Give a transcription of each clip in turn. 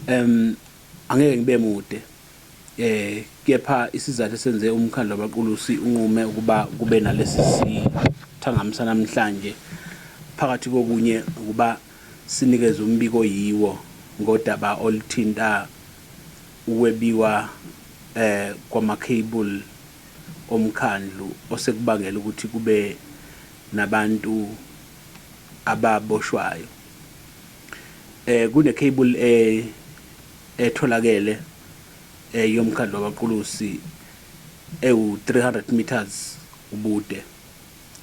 Angeke ngibe mude kepha isizathu esenze umkhandlu wabaqulusi unqume ukuba kube nalesi sithangami sanamhlanje phakathi kokunye ukuba sinikeze umbiko yiwo ngodaba oluthinta ukwebiwa kwama-cable omkhandlu osekubangela ukuthi kube nabantu ababoshwayo. Kune cable etholakele yomkhandlu wabaqulusi ewu 300 meters ubude.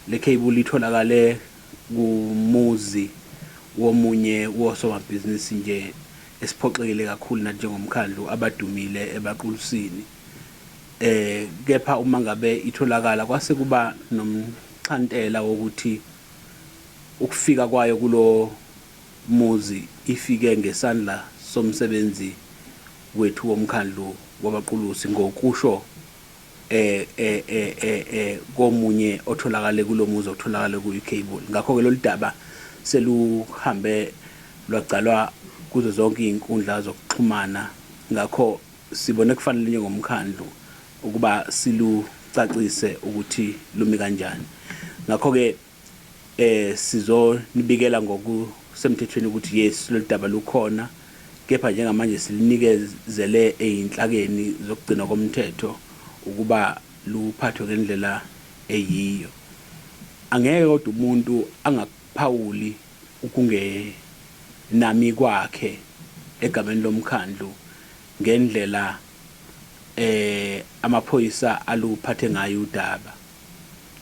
Le cable itholakale kumuzi womunye wosomabhizinisi nje esiphoxekile kakhulu nathi njengomkhandlu abadumile ebaqulusini. Kepha uma ngabe itholakala kwase kuba nomxhantela wokuthi ukufika kwayo kulo muzi ifike ngesandla somsebenzi wethu womkhandlu wabaqulusi ngokusho komunye otholakale kulo muzi okutholakale kuyo i-cable. Ngakho-ke lolu daba seluhambe lwagcalwa kuzo zonke iy'nkundla zokuxhumana, ngakho sibone kufanele njengomkhandlu ukuba silucacise ukuthi lumi kanjani. Ngakho-ke sizonibikela ngokusemthethweni ukuthi yes, lolu daba lukhona, kepha njengamanje silinikezele ey'nhlakeni zokugcinwa komthetho ukuba luphathwe ngendlela eyiyo. Angeke kodwa umuntu angakuphawuli ukungenami kwakhe egameni lomkhandlu ngendlela amaphoyisa aluphathe ngayo udaba.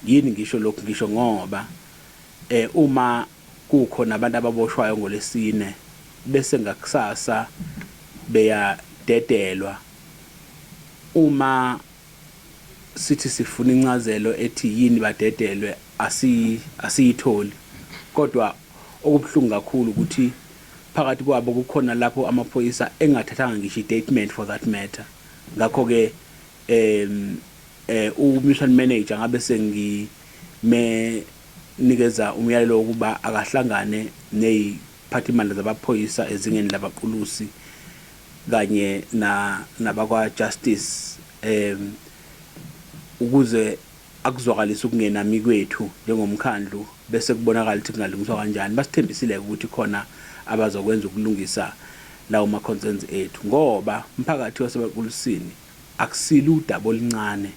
Yini ngisho lokhu? Ngisho ngoba uma kukhona abantu ababoshwayo ngoLwesine bese ngakusasa beyadedelwa, uma sithi sifuna incazelo ethi yini badedelwe asiyitholi. Kodwa okubuhlungu kakhulu ukuthi phakathi kwabo kukhona lapho amaphoyisa engathathanga ngisho i-statement for that matter. Ngakho-ke u-mutual manager ngabe sengimenikeza umyalelo wokuba akahlangane neziphathimandla zabaphoyisa ezingeni labaqulusi kanye nabakwa-justice ukuze akuzwakalise ukungenami kwethu njengomkhandlu bese kubonakala ukuthi kungalungiswa kanjani. Basithembisile-ke ukuthi khona abazokwenza ukulungisa lawo ma-concerns ethu ngoba umphakathi waseBaqulusini akusilo udaba oluncane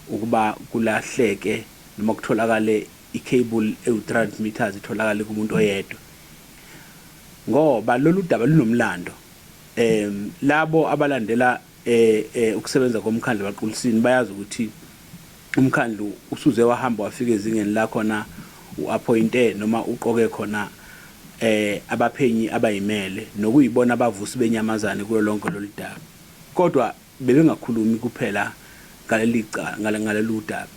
ukuba kulahleke noma kutholakale i-cable ewu-300 meters itholakale kumuntu oyedwa ngoba lolu daba lunomlando. Labo abalandela ukusebenza komkhandlu waBaqulusini bayazi ukuthi umkhandlu usuze wahamba wafika ezingeni la khona u-appointe noma uqoke khona abaphenyi abayimele nokuyibona abavusi benyamazane kulo lonke lolu daba. Kodwa bebengakhulumi kuphela ngaleli ngalolu daba.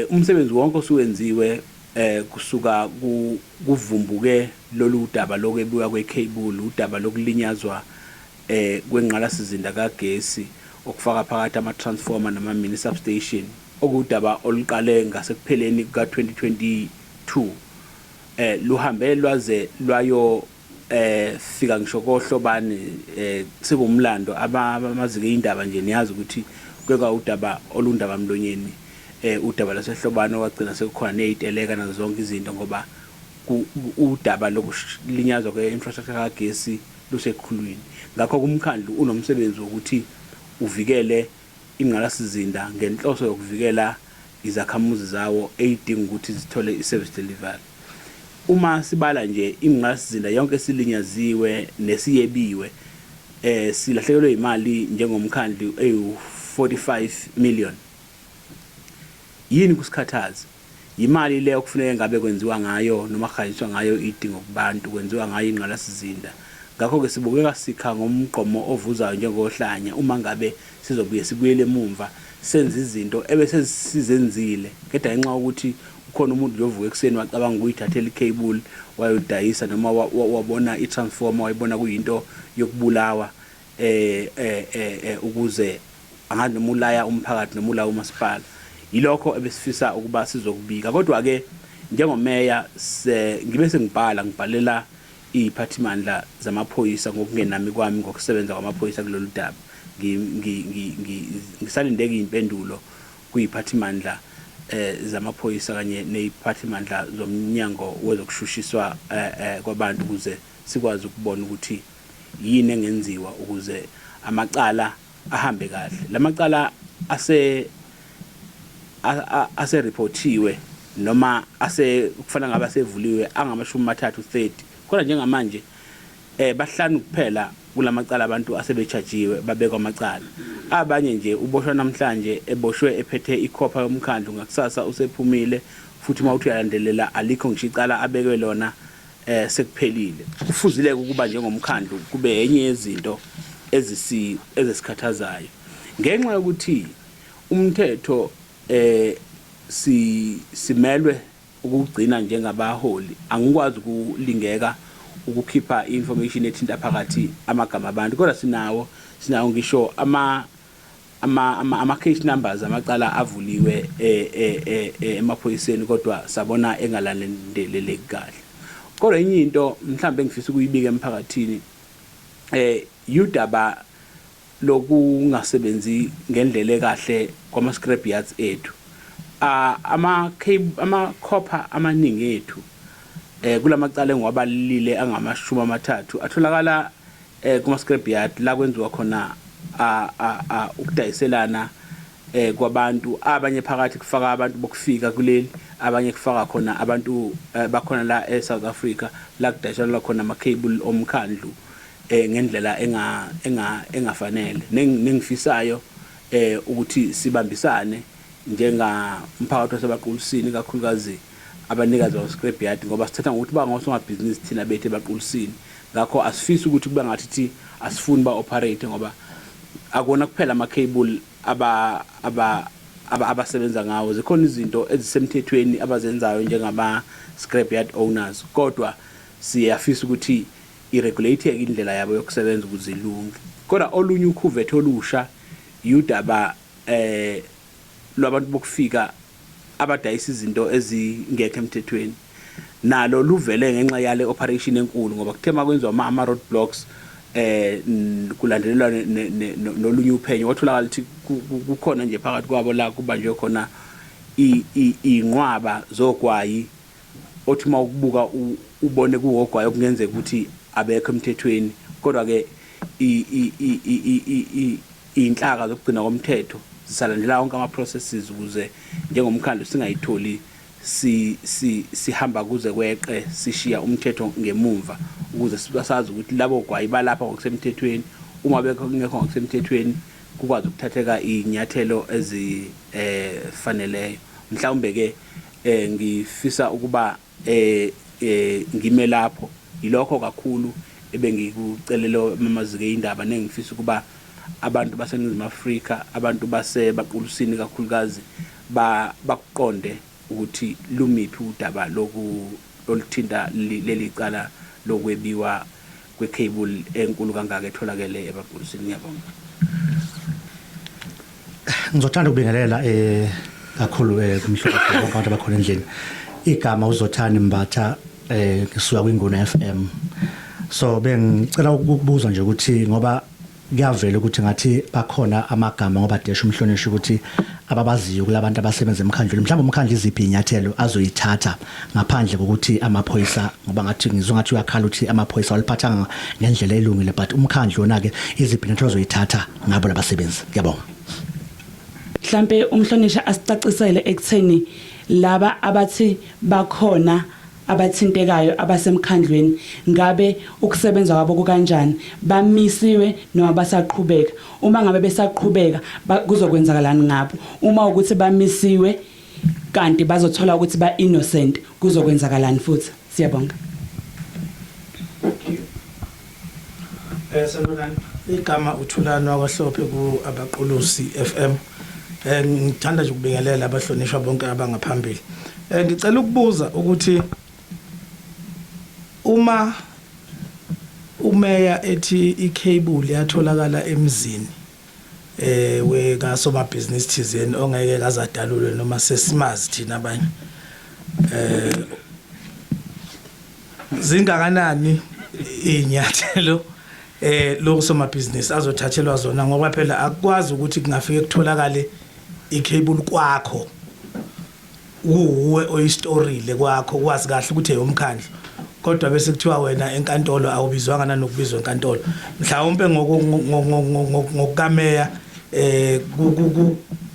Umsebenzi wonke osuwenziwe kusuka kuvumbuke lolu daba lokwebiwa kwe-cable, udaba lokulinyazwa kwengqalasizinda kagesi okufaka phakathi ama-transformer nama-mini substation, okuwudaba oluqale ngasekupheleni kuka-2022 luhambe lwaze lwayo fika ngisho koHlobane. Sekuwumlando, abamazike indaba nje niyazi ukuthi kweka udaba olundaba mlonyeni, udaba laseHlobane okwagcina sekukhona neziteleka nazo zonke izinto ngoba udaba lokulinyazwa kwe-infrastructure kagesi luseqhulwini. Ngakho umkhandlu unomsebenzi wokuthi uvikele ingqalasizinda ngenhloso yokuvikela izakhamuzi zawo eyidinga ukuthi zithole i-service delivery. Uma sibala nje ingqalasizinda yonke esilinyaziwe nesiyebiwe, silahlekelwe imali njengomkhandlu ewu-45 million. Yini kusikhathaza? Yimali le okufuneka ngabe kwenziwa ngayo noma kuhanjiswa ngayo idingo kubantu, kwenziwa ngayo ingqalasizinda. Ngakho-ke sibukeka sikha ngomgqomo ovuzayo njengohlanya uma ngabe sizobuye sibuyele emumva senze izinto ebese sizenzile, kepha ngenxa yokuthi kukhona umuntu nje ovuka ekuseni wacabanga ukuyithathela i-cable wayodayisa noma wabona i-transformer wayibona kuyinto yokubulawa ukuze angazi noma ulaya umphakathi noma ulaya umasipala. Yilokho ebesifisa ukuba sizokubika. Kodwa-ke njengomeya ngibe sengibhala ngibhalela iy'phathimandla zamaphoyisa ngokungenami kwami ngokusebenza kwamaphoyisa kulolu daba. Ngisalindeke iy'mpendulo kuyiphathimandla zamaphoyisa kanye neyiphathimandla zomnyango wezokushushiswa kwabantu ukuze sikwazi ukubona ukuthi yini engenziwa ukuze amacala ahambe kahle. Lamacala ase asereportiwe noma ase kufanele ngabe asevuliwe angamashumi amathathu 30 kodwa njengamanje eh bahlanu kuphela kulamacala abantu asebechajiwe babekwa amacala. Abanye nje uboshwa namhlanje eboshwe ephethe ikhopha yomkhandlu ngakusasa usephumile futhi uma uthi uyalandelela alikho ngisho icala abekwe lona eh sekuphelile. Kufuzile ukuba njengomkhandlu kube enye yezinto ezisi ezesikhathazayo ngenxa yokuthi umthetho eh si simelwe ukugcina njengabaholi. Angikwazi ukulingeka ukukhipha i-information ethinta phakathi amagama abantu kodwa sinawo sinawo ngisho ama ama ama, ama case numbers amacala avuliwe e, e, e, e, emaphoyiseni kodwa sabona engalandeleleki kahle. Kodwa enye into mhlawumbe engifisa ukuyibika emphakathini eh yudaba lokungasebenzi ngendlela ekahle kwama scrap yards ethu. Ama ama-copper amaningi ethu eh kulamacala engiwabalile angamashumi amathathu atholakala eh kuma scrap yard la kwenziwa khona ukudayiselana eh kwabantu abanye phakathi kufaka abantu bokufika kuleli abanye kufaka khona abantu eh, bakhona la e South Africa la kudayiselwa khona ama cable omkhandlu eh ngendlela enga enga engafanele nengifisayo eh ukuthi sibambisane njenga mphakathi wasebaqulisini kakhulukazi abanikazi bakwa scrap yard ngoba sithatha ngokuthi bangosomabhizinisi thina bethu ebaqulisini. Ngakho asifisi ukuthi kube ngathi thi asifuni ba operate ngoba akuwona kuphela ama cable aba aba abasebenza ngawo zikhona izinto ezisemthethweni abazenzayo njengama scrap yard owners kodwa siyafisa ukuthi iregulateke indlela yabo yokusebenza ukuze ilunge. Kodwa olunye ukhuvethe olusha yudaba eh lwabantu bokufika abadayisa izinto ezingekho emthethweni nalo luvele ngenxa yale operation enkulu ngoba kuthe makwenziwa ama road blocks eh kulandelelwa nolunye uphenyo kwatholakala ukuthi kukhona nje phakathi kwabo la kubanjwe khona inqwaba zogwayi othi uma ukubuka ubone kuwogwayi okungenzeka ukuthi abekho emthethweni kodwa ke iy'nhlaka zokugcina komthetho zisalandela wonke ama-processes ukuze njengomkhandlu singayitholi si, si, sihamba kuze kweqe sishiya umthetho ngemumva ukuze sazi ukuthi labo gwayi balapha ngokusemthethweni uma bekungekho ngokusemthethweni kukwazi ukuthatheka iy'nyathelo ezifaneleyo. Mhlawumbe ke eh ngifisa ukuba eh eh ngime lapho yilokho kakhulu ebengikucelele mamazike indaba nengifisa ukuba abantu baseNingizimu Afrika abantu basebaqulusini kakhulukazi ba bakuqonde ukuthi lumiphi udaba loku oluthinta leli cala lokwebiwa kwe-cable enkulu kangaka etholakele ebaqulusini. Ngiyabonga. Ngizothanda ukubingelela eh kakhulu eh kumhlobo bonke abantu abakhona endlini. Igama uZothani Mbatha eh ngisuka kwiNguna FM. So bengicela ukubuza nje ukuthi ngoba kuyavela ukuthi ngathi bakhona amagama ngoba dash umhlonishwa ukuthi ababaziyo kulabantu abasebenza emkhandlwini mhlawumbe umkhandlu iziphi inyathelo azoyithatha ngaphandle kokuthi amaphoyisa ngoba ngathi ngizwa ngathi uyakhala ukuthi amaphoyisa waliphathanga ngendlela elungile but umkhandlu wona ke iziphi inyathelo azoyithatha ngabo labasebenzi. Ngiyabonga. Mhlampe umhlonishwa asicacisele ekutheni laba abathi bakhona abathintekayo abasemkhandlweni ngabe ukusebenza kwabo kukanjani, bamisiwe noma basaqhubeka? Uma ngabe besaqhubeka kuzokwenzakalani ngabo? Uma ukuthi bamisiwe kanti bazothola ukuthi ba innocent kuzokwenzakalani futhi? Siyabonga. Eh sanibonani. Igama uThulani wakwaHlophe ku Abaqulusi FM. Eh ngithanda nje ukubingelela abahlonishwa bonke abangaphambili. Eh ngicela ukubuza ukuthi uma umeya ethi icable yatholakala emzini eh we kasomabhizinisi thizeni ongeke kazadalulwe noma sesimazi thina abanye eh zingakanani Inyathelo lokusomabhizinisi azothathelwa zona, ngoba phela akukwazi ukuthi kungafike kutholakale icable kwakho, uwuwe oyistorile kwakho, kwazi kahle ukuthi eyomkhandlu, kodwa bese kuthiwa wena enkantolo awubizwanga nanokubizwa enkantolo. Mhlawumbe ngokukameya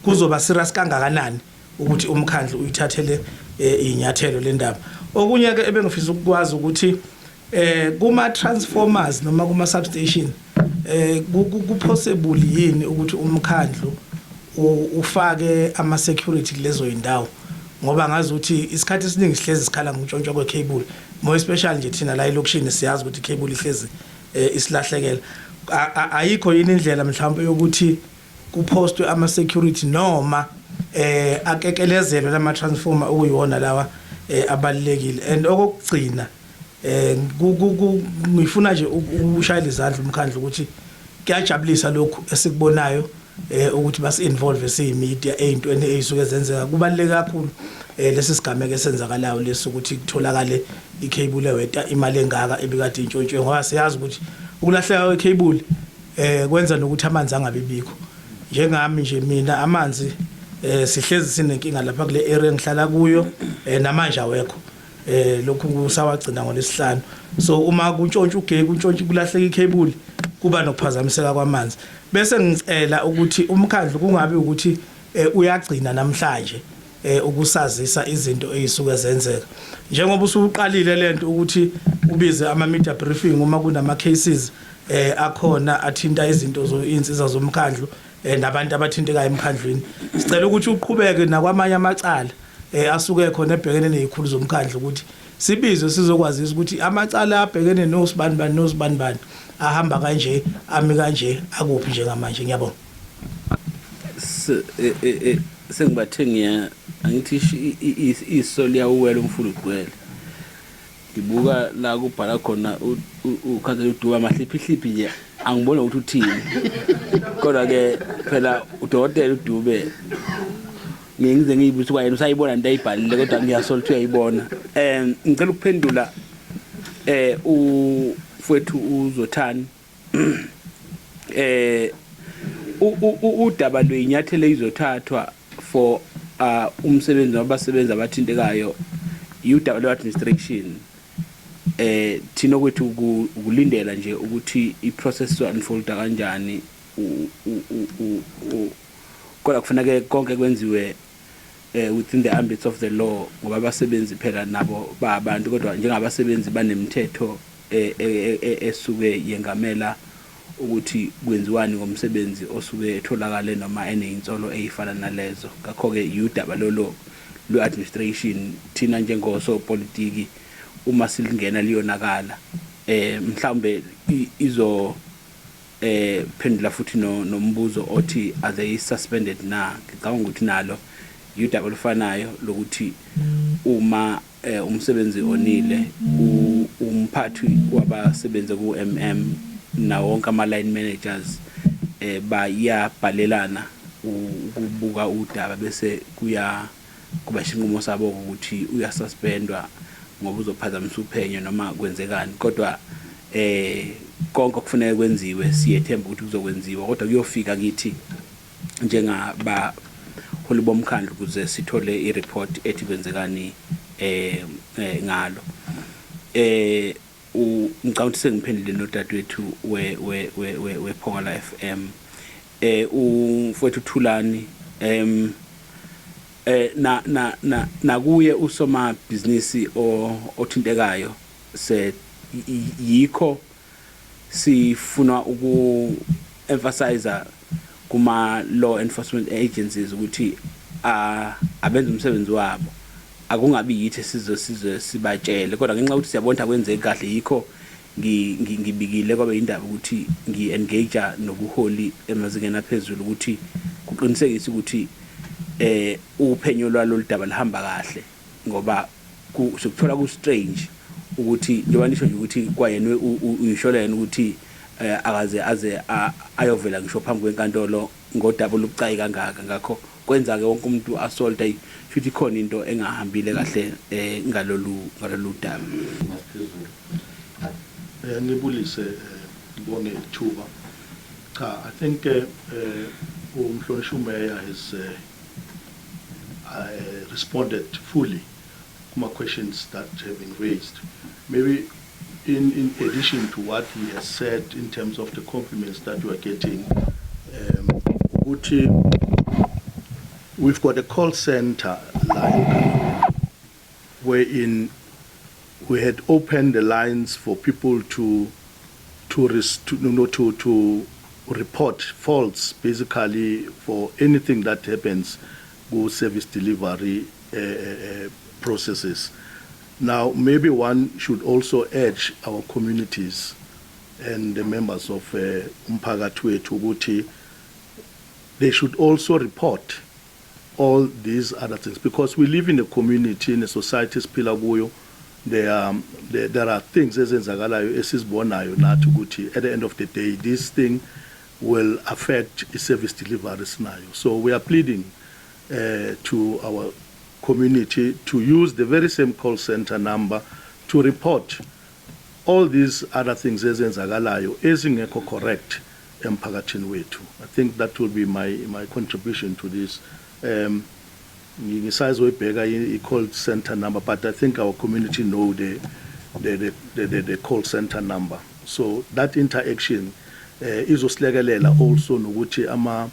kuzoba serious kangakanani ukuthi umkhandlu uyithathele inyathelo lendaba? Okunye ke ebengifisa ukukwazi ukuthi kuma transformers noma kuma substation ku possible yini ukuthi umkhandlu ufake ama security kulezo indawo, ngoba ngazi ukuthi isikhathi esiningi sihlezi sikhala ngokuntshontshwa kwecable, more especially nje thina la elokishini siyazi ukuthi icable ihlezi isilahlekela. Ayikho yini indlela mhlawumbe yokuthi kupostwe ama security noma akekelezelwe lama transformer okuyiwona lawa abalekile? And okokugcina, ngifuna nje ukushayela izandla umkhandlu ukuthi kuyajabulisa lokhu esikubonayo ukuthi basi involve siyi media ezintweni ezisuke zenzeka. Kubaluleke kakhulu lesi sigameko esenzakalayo lesi, ukuthi kutholakale icable eweta imali engaka ebikade intshontshwe, ngoba siyazi ukuthi ukulahleka kwecable kwenza nokuthi amanzi angabi bikho. Njengami nje mina, amanzi sihlezi sinenkinga lapha kule area engihlala kuyo, namanje awekho, lokhu kusawagcina ngolesihlanu. So uma kuntshontsha ugesi, kuntshontsha, kulahleka icable, kuba nokuphazamiseka kwamanzi. Bese ngicela ukuthi umkhandlu kungabi ukuthi uyagcina namhlanje ukusazisa izinto ezisuke zenzeka, njengoba usuqalile lento ukuthi ubize ama media briefing uma kunama cases akhona athinta izinto zo insiza zomkhandlu nabantu abathintekayo emkhandlwini. Sicela ukuthi uqhubeke nakwamanye amacala asuke khona ebhekene nezikhulu zomkhandlu, ukuthi sibizwe sizokwazisa ukuthi amacala abhekene nosibani bani nosibani bani ahamba kanje, ami kanje, akuphi njengamanje. Ngiyabonga. Sengibathe ngiya angithi iso liyawuwela umfula ugcwele. Ngibuka la kubhala khona ukhansela uDube amahliphihliphi nje, angiboni ukuthi uthini, kodwa ke phela udokotela uDube ngiye ngize ngiyibuze kwayena usayibona into ayibhalile, kodwa ngiyasola ukuthi uyayibona. Ngicela ukuphendula ufowethu uZothani udaba lweyinyathelo ezizothathwa for umsebenzi wabasebenzi abathintekayo, udaba lwe-administration. Thina okwethu ukulindela nje ukuthi i-process izo-unfolda kanjani, kodwa kufuneka konke kwenziwe within the ambits of the law, ngoba abasebenzi phela nabo babantu, kodwa njengabasebenzi banemithetho esuke yengamela ukuthi kwenziwani ngomsebenzi osuke etholakale noma eneyinsolo eyifana nalezo. Ngakho-ke udaba lolo lwe-administration, thina njengosopolitiki uma silingena liyonakala. Mhlawumbe izo phendula futhi nombuzo othi are they suspended na. Ngicabanga ukuthi nalo udaba olufanayo lokuthi uma umsebenzi onile, umphathi wabasebenzi ku-MM nawo wonke ama-line managers bayabhalelana ukubuka udaba, bese kuya kuba isinqumo sabo ukuthi uyasuspendwa ngoba uzophazamisa uphenyo noma kwenzekani. Kodwa konke okufuneka kwenziwe siyethemba ukuthi kuzokwenziwa, kodwa kuyofika kithi njengabaholi bomkhandlu ukuze sithole i-report ethi kwenzekani ngalo. Ngicabanga ukuthi sengiphendule nodadewethu we we we we wePhongolo FM, umfowethu Thulani, em eh na na na nakuye usoma business othintekayo, se yikho sifuna uku emphasize kuma law enforcement agencies ukuthi abenze umsebenzi wabo, akungabi yithi sizo size sibatshele. Kodwa ngenxa yokuthi siyabona ukuthi akwenzeki kahle, yikho ngibikile kwabe indaba ukuthi ngi-engage nobuholi emazingeni aphezulu ukuthi kuqinisekise ukuthi uphenyo lwalolu daba lihamba kahle, ngoba sikuthola ku strange ukuthi njengoba nisho nje ukuthi kwayena uyishola yena ukuthi akaze aze ayovela ngisho phambi kwenkantolo ngodaba olubucayi kangaka. Ngakho kwenza ke wonke umuntu asolta futhi ikhona into engahambile kahle ngalolu daba. Ngibulise, ngibonge ithuba. Cha, I think umhlonishwa umeya has responded fully kuma questions that have been raised. Maybe in addition to what he has said in terms of the compliments that you are getting, ukuthi we've got a call center line wherein we had opened the lines for people to you know, to report faults, basically for anything that happens go service delivery processes. Now, maybe one should also urge our communities and the members of umphakathi wethu ukuthi they should also report all these other things, because we live in a community, in a society esiphila kuyo. There are things ezenzakalayo esizibonayo nathi ukuthi at the end of the day this thing will affect i-service delivery sinayo. So we are pleading to our community to use the very same call center number to report all these other things ezenzakalayo ezingekho correct emphakathini wethu. I think that will be my contribution to this. Ngisazoyibheka i-call center number, but I think our community know the call center number. So that interaction izosilekelela also nokuthi ama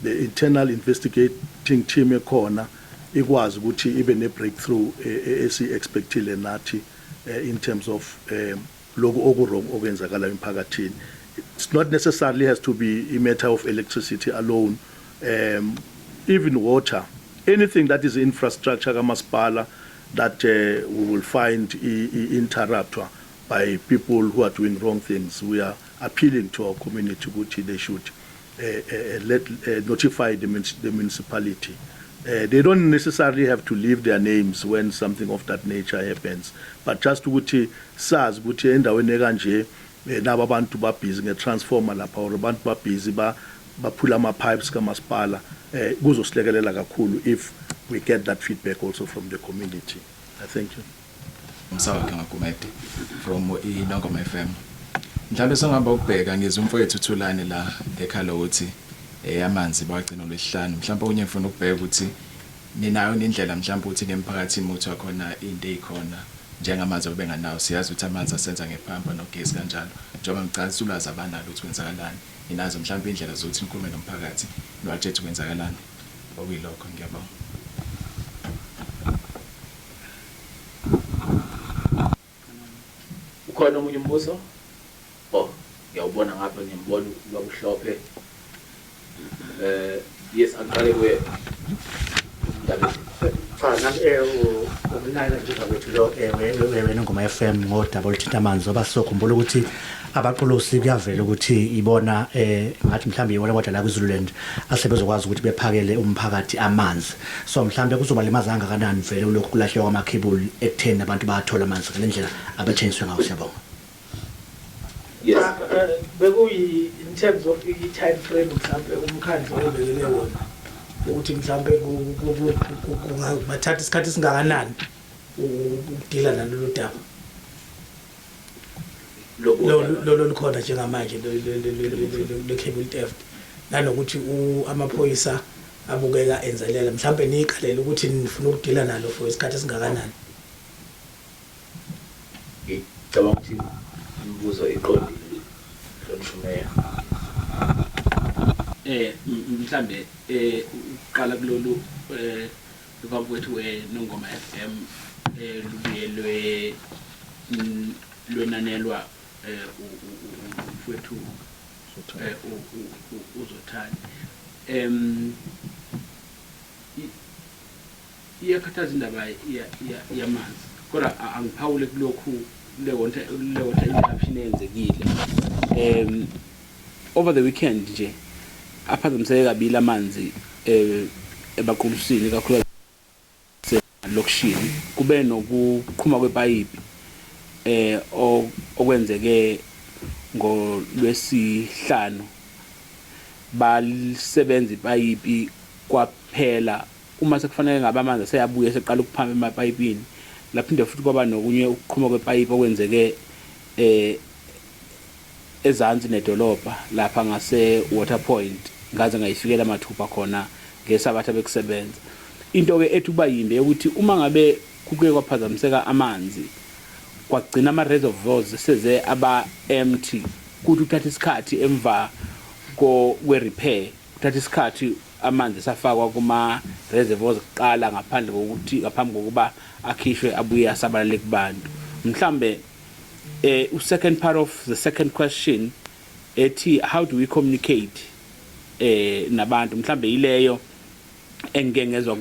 the internal investigating team ekhona ikwazi ukuthi ibe ne breakthrough esi expectile nathi in terms of lokhu oku wrong okwenzakala emphakathini. It's not necessarily has to be a matter of electricity alone, even water, anything that is infrastructure kamasipala that we will find interrupted by people who are doing wrong things. We are appealing to our community ukuthi they should let notify the municipality. They don't necessarily have to leave their names when something of that nature happens, but just ukuthi sazi ukuthi endaweni ekanje naba abantu babhizi nge-transformer lapha or abantu babhizi ba baphula ama-pipes kamasipala, kuzosilekelela kakhulu if we get that feedback also from the community. I thank you. Msawakhe Ngagumede from iNongoma FM. Mhlawumbe songaba ukubheka ngizwe umfowethu uThulani la ekhala ukuthi amanzi bawagcina olwesihlanu. Mhlawumbe okunye ngifuna ukubheka ukuthi ninayo nindlela mhlawumbe ukuthi nemphakathini muthi wakhona into ezikhona njengamanzi obenganawo. Siyazi ukuthi amanzi asenza ngephampa nogesi kanjalo. Njengoba ngicela ulwazi abanalo ukuthi kwenzakalani. Ninazo mhlawumbe indlela zokuthi nikhulume nomphakathi niwatshele kwenzakalani. Okuyilokho, ngiyabonga. Ukhona omunye umbuzo? Oh, ngiyawubona ngapha, ngiyambona ubabuhlophe. Yes, angiqale kuye. Ndaba. Cha, nami ukunaka nje ngakwethu lo weNongoma FM ngodaba oluthinta amanzi, ngoba sizokhumbula ukuthi Abaqulusi kuyavela ukuthi ibona ngathi mhlawumbe ibona kodwa la kuZululand asebezokwazi ukuthi bephakele umphakathi amanzi. So mhlawumbe kuzoba limaza kangakanani vele lokhu kulahleka kwamakhebuli ekutheni abantu bayathola amanzi ngale ndlela abathengiswe ngawo? Siyabonga. Yes. Bekuyi in terms of i-time frame mhlambe umkhandlu obekele wona ukuthi mhlambe kungathatha isikhathi esingakanani ukudila nalolu daba lo lukhona njengamanje le cable theft, nanokuthi amaphoyisa abukeka enzelela, mhlambe niyiqalele ukuthi nifuna ukudila nalo for isikhathi esingakanani? Ngicabanga ukuthi imibuzo iqondile, Mhlonishwa uMeya. Mhlambe uqala kulolu lukamfowethu weNongoma FM, lubuye lwenanelwa umfowethu uZothani. Iyakhathaza indaba yamanzi, kodwa angiphawule kulokhu le water interruption eyenzekile over the weekend nje. Aphazamiseke kabili amanzi eBaqulusini, kakhulukazi lokishini. Kube nokuqhuma kwepayipi okwenzeke ngolwesihlanu, balisebenza ipayipi kwaphela uma sekufanele ngabe amanzi aseyabuya seqala ukuphamba emapayipini. Laphinde futhi kwaba nokunye ukuqhuma kwepayipi okwenzeke. ezansi nedolobha lapha ngase Water Point, ngaze ngayifikela mathupha khona ngesabatha bekusebenza. Into ke ethi kuba yimbi ukuthi uma ngabe kuke kwaphazamiseka amanzi, kwagcina ama reservoirs seze aba empty, kuthi uthatha isikhathi emva kwe repair, kuthatha isikhathi amanzi esafakwa kuma reservoirs kuqala ngaphandle kokuthi ngaphambi kokuba akhishwe abuye asabalale kubantu. Mhlambe u second part of the second question ethi how do we communicate nabantu, mhlambe yileyo engike ngezwa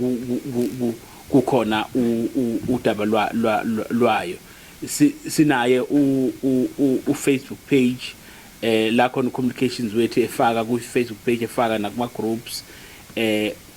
kukhona udaba lwayo. Sinaye u Facebook page la khona communications wethu efaka ku Facebook page, efaka nakuma groups,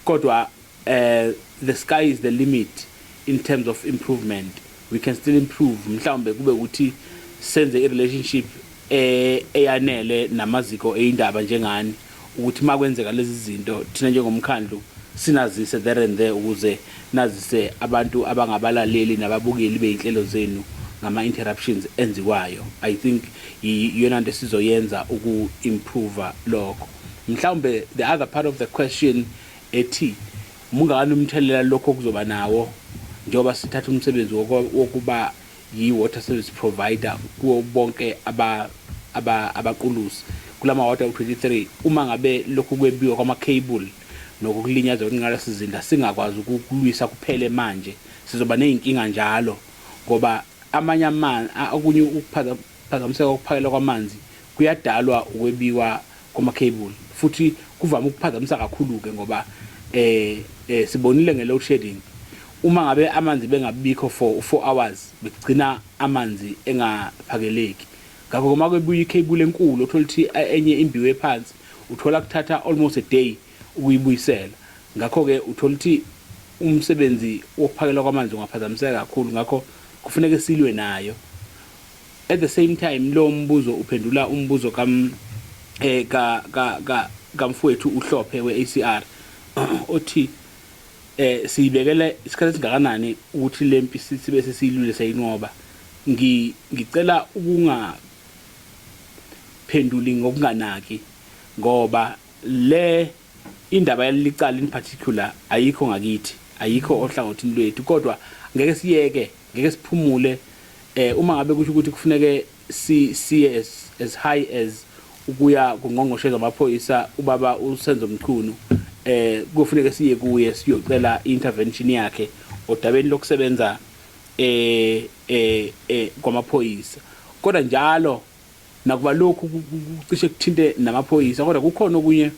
kodwa the sky is the limit in terms of improvement. We can still improve. Mhlawumbe kube ukuthi senze i relationship eyanele namaziko eindaba njengani, ukuthi makwenzeka lezi zinto thina njengomkhandlu sinazise there and there, ukuze nazise abantu abangabalaleli nababukeli beyinhlelo zenu ngama interruptions enziwayo. I think iyona nto esizoyenza uku improve lokho. Mhlawumbe the other part of the question ethi mungakani umthelela lokho kuzoba nawo njengoba sithatha umsebenzi wokuba yi-water service provider kuwo bonke abaqulusi kulama ward 23, uma ngabe lokhu kwebiwa kwama-cable nokulinyazwa kwengqalasizinda singakwazi ukukulwisa kuphele manje, sizoba ney'nkinga njalo, ngoba amanye amanzi, okunye ukuphazamiseka kokuphakela kwamanzi kuyadalwa ukwebiwa kwama-cable, futhi kuvame ukuphazamisa kakhulu-ke, ngoba sibonile nge-load shedding, uma ngabe amanzi bengabikho for 4 hours bekugcina amanzi engaphakeleki. Ngakho uma kwebuya i-cable enkulu, uthola ukuthi enye imbiwe phansi, uthola kuthatha almost a day ukuyibuyisela. Ngakho-ke uthola ukuthi umsebenzi wokuphakelwa kwamanzi ungaphazamiseka kakhulu, ngakho kufuneka silwe nayo. At the same time, lo mbuzo uphendula umbuzo kam eh ka ka ka kamfowethu uHlophe we-ACR othi siyibekele isikhathi esingakanani ukuthi lempi sibe sesiyilwile sayinqoba. Ngicela ukungaphenduli ngokunganaki, ngoba le indaba yalelicala in particular ayikho ngakithi, ayikho ohlangothini lwethu, kodwa ngeke siyeke, ngeke siphumule. Uma ngabe kusho ukuthi kufuneke si siye as high as ukuya kungqongqoshe zamaphoyisa ubaba uSenzo Mchunu, kufuneke siye kuye siyocela intervention yakhe odabeni lokusebenza kwamaphoyisa. Kodwa njalo nakuba lokhu kucishe kuthinte namaphoyisa, kodwa kukhona okunye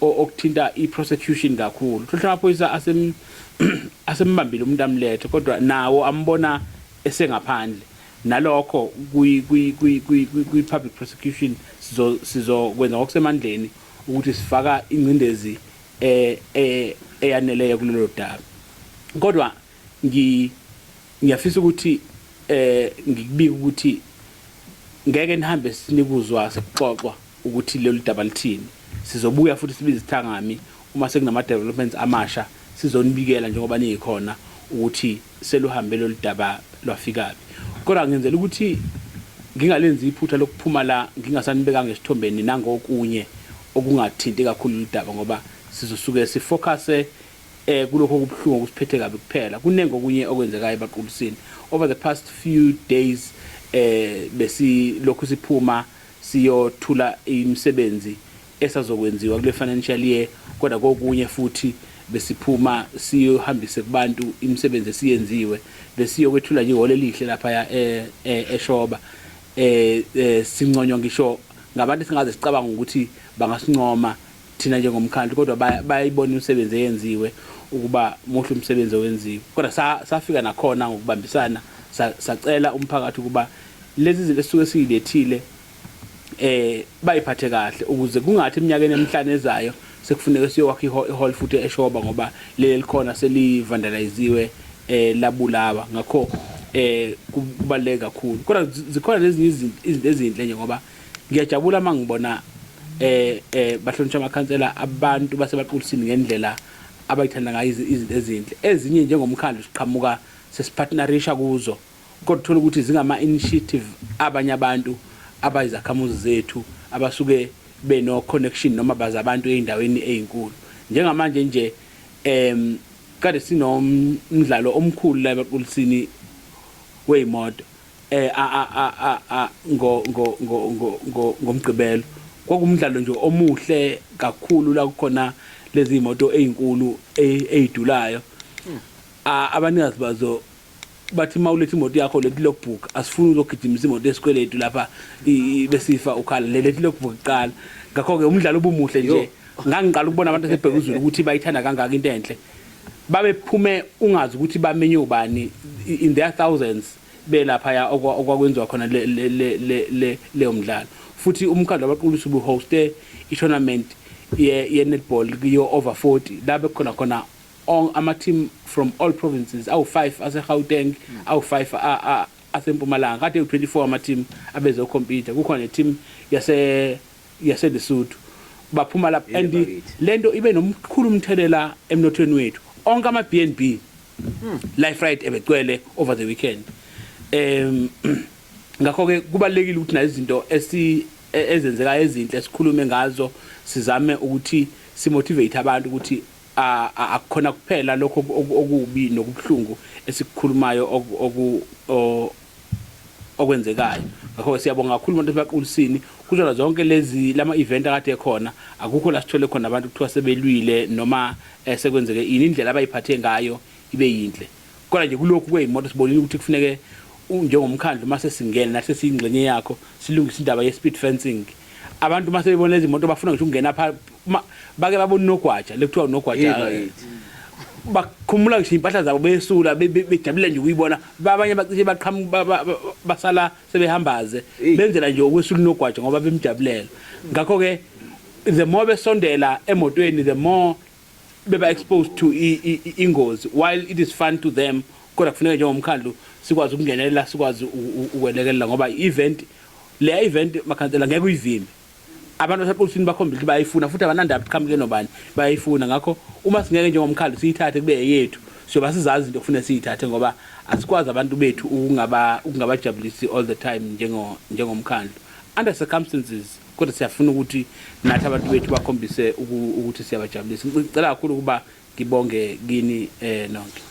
okuthinta i-prosecution kakhulu. Thola amaphoyisa asembambile umuntu, amlethe, kodwa nawo ambona esengaphandle. Nalokho kwi public prosecution sizokwenza ngokusemandleni ukuthi sifaka ingcindezi eyaneleyo kulelo daba. Kodwa ngiyafisa ukuthi ngikubike ukuthi ngeke nihambe sinikuzwa sekuxoxwa ukuthi lolu daba lithini. Sizobuya futhi sibize isithangami uma sekunama developments amasha, sizonibikela njengoba niyikhona ukuthi seluhambe lolu daba lwafikaphi. Kodwa ngenzela ukuthi ngingalenzi iphutha lokuphuma la ngingasanibekanga esithombeni nangokunye okungathinti kakhulu lolu daba, ngoba sizosuke sifocuse kulokho okubuhlungu okusiphethe kabi kuphela. Kuningi okunye okwenzekayo ebaqulusini. Over the past few days besilokhu siphuma siyothula imisebenzi esazokwenziwa kule financial year, kodwa kokunye futhi besiphuma siyohambise kubantu imisebenzi esiyenziwe. Besiyokwethula nje ihholo elihle lapha eShoba, sinconywa ngisho ngabantu singaze sicabanga ukuthi bangasincoma thina njengomkhandlu, kodwa bayayibona imisebenzi eyenziwe ukuba muhle umsebenzi owenziwe. Kodwa safika nakhona ngokubambisana, sacela umphakathi ukuba lezi zinto esisuke siyilethile bayiphathe kahle, ukuze kungathi eminyakeni emihlanu ezayo sekufuneka siyokwakha ihall futhi eShoba, ngoba leli likhona selivandaliziwe, labulawa. Ngakho kubaluleke kakhulu. Kodwa zikhona nezinye izinto ezinhle nje, ngoba ngiyajabula mangibona bahlonishwa amakhansela, abantu basebaqulisini ngendlela abayithanda ngayo izinto ezinhle. Ezinye njengomkhandlu siqhamuka sesipartnerisha kuzo, kodwa uthola ukuthi zingama initiative abanye abantu. abayizakhamuzi zethu abasuke beno connection noma bazabantu ezindaweni ezinkulu. Njengamanje nje kade sinomdlalo omkhulu la ebaqulisini weyimoto eh a a a a ngo ngo ngo ngo ngomgqibelo kwakumdlalo nje omuhle kakhulu la kukhona lezi moto ezinkulu ezidulayo. Abanikazi bazo bathi mawuletha imoto yakho lethi logbook, asifuni uzogijimisa imoto esikweletu lapha besifa ukhala, lethi logbook kuqala. Ngakho ke umdlalo ubumuhle nje, ngangiqala ukubona abantu asebheka uzulu ukuthi bayithanda kangaka into enhle. Babephume ungazi ukuthi bamenye ubani, in their thousands belapha ya okwakwenziwa khona le le le leyo mdlalo. Futhi umkhandlu wabaqulusi ubuhoste i-tournament ye netball kuyo over 40 la bekukhona khona all ama team from all provinces awu5 ase Gauteng, awu5 asempumalanga, kade u24 ama team abezocompete. Kukhona ne team yase Lesotho baphuma lapha and lento ibe nomkhulu umthelela emnothweni wethu. Onke ama B&B life right ebegcwele over the weekend. Ngakho ke kubalekile ukuthi nazo izinto esi ezenzekayo ezinhle sikhulume ngazo, sizame ukuthi simotivate abantu ukuthi akukhona kuphela lokho okubi nokubuhlungu esikukhulumayo okwenzekayo. Ngakho siyabonga kakhulu abantu abaqulisini kuzona zonke lezi lama event akade ekhona. Akukho la sithole khona abantu kuthiwa sebelwile noma sekwenzeke ini. Indlela abayiphathe ngayo ibe yinhle, kodwa nje kulokhu kweyimoto sibonile ukuthi kufuneke njengomkhandlu mase singena nathi siyingxenye yakho silungise indaba ye-speed fencing. Abantu mase bebona lezi moto bafuna ngisho ukungena pha, bake babona unogwaja lekuthiwa unogwaja, bakhumula ngisho impahla zabo besula bejabulile nje ukuyibona. Abanye bacishe baqhamuka basala sebehambaze benzela nje ukwesula unogwaja ngoba bemjabulela. Ngakho ke the more besondela emotweni, the more beba exposed to ingozi. While it is fun to them, kodwa kufuneka njengomkhandlu sikwazi ukungenelela, sikwazi ukwelekelela, ngoba i-event leya event, makhansela, ngeke uyivimbe. Abantu basequlisini bakhombisa ukuthi bayayifuna futhi abanandaba ukuthi qhamuke nobani, bayayifuna. Ngakho uma singeke njengomkhandlu siyithathe kube eyethu, siyoba sizazi izinto kufanele siyithathe, ngoba asikwazi abantu bethu ukungabajabulisi all the time njengomkhandlu under circumstances, kodwa siyafuna ukuthi nathi abantu bethu bakhombise ukuthi siyabajabulisa. Ngicela kakhulu ukuba ngibonge kini nonke.